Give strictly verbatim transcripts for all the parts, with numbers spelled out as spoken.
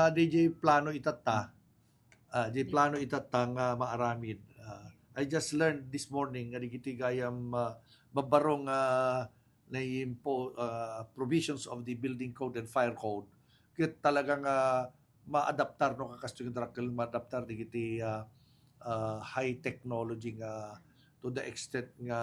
Adi jay plano itatta. Ah, jay plano itatta nga maaramid. Ah, I just learned this morning nga digiti gayam, ah, babbarong, ah, na impo-, ah, provisions of the building code and fire code. Ket talagang, ah, maadaptar no kakasto nga darakkel, maadaptar digiti, ah, ah, high technology nga to the extent nga,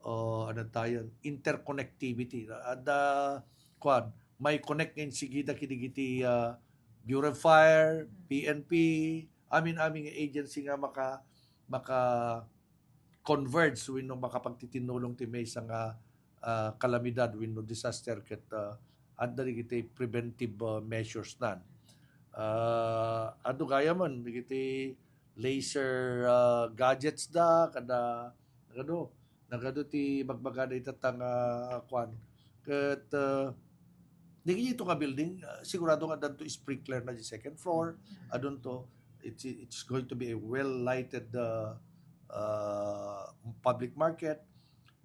ah, ano tayo, interconnectivity. Adda, kuan, may connect nga insigida kidigiti, ah, Bureau of Fire, P N P, amin-amin nga agency nga maka-, maka-converge wenno makapagtitinnulong ti maysa nga, ah, kalamidad wenno disaster ket, ah, adda digiti preventive, ah, measures nan. Ah, adu gayam man digiti laser, ah, gadgets da kada, nagadu, nagadu ti bagbagada itatta nga kuan. Ket, ah, digiti nga building, ah, sigurado nga addanto sprinkler na di second floor, adunto, it's, it's going to be a well lighted, ah, ah, public market,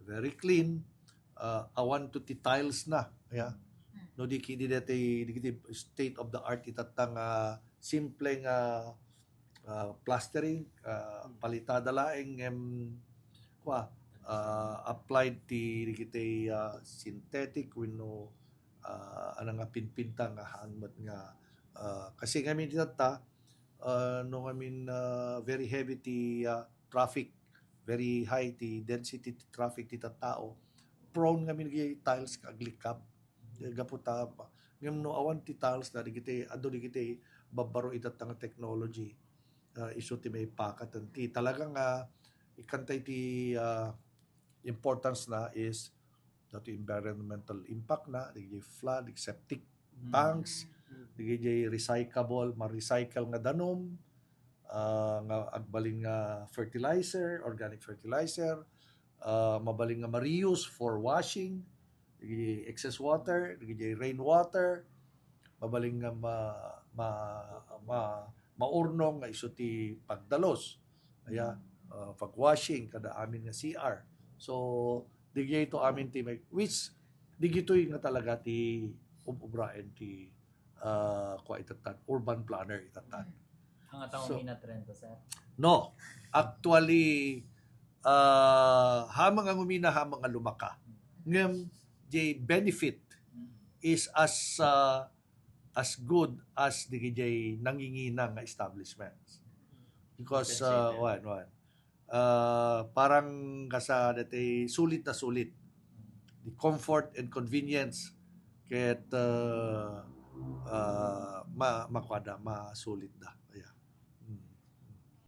very clean, ah, awan to ti tiles na, ya. No di kidi dati, di kidi state of the art itatta nga simple nga, ah, plastering, ah, palitada laeng, em, kwa, ah, applied ti, di kiti, ah, synthetic wenno, ah, ano nga pinpinta nga haan met nga, ah, kasi ngamin itatta, ah, no ngamin, ah, very heavy ti, ah, traffic, very high ti density ti traffic ti tattao, prone ngamin ti tiles nga aglikab. Gapu ta, ngem no awan ti tiles na digiti, adu digiti babbaro itatta nga technology, ah, isu ti maipakatan ti talaga nga ikantay ti, ah, importance na is dati environmental impact na, digiti flood, septic tanks, digiti recyclable, ma-recycle nga danum, ah, nga agbalin nga fertilizer, organic fertilizer, ah, mabalin nga ma-reuse for washing, digiti excess water, digiti rainwater, mabalin nga ma-, ma-, ma-, maurnong nga isu ti pagdalus. Aya, ah, pag-washing kada amin nga C R. So, digitoy amin ti may, which digitoy nga talaga ti ub-ubraen ti, ah, kua itattan, urban planner itattan. Haan nga tayo So, umina trenta, sir? No. Actually, ah, haan nga umina, haan nga lumaka. Ngem, the benefit is as, ah, as good as digiti nangingina nga establishments. Because, uh, one, one. Uh, parang kasa dati sulit na sulit. The comfort and convenience ket, uh, uh, ma-, makuada, masulit da. Yeah.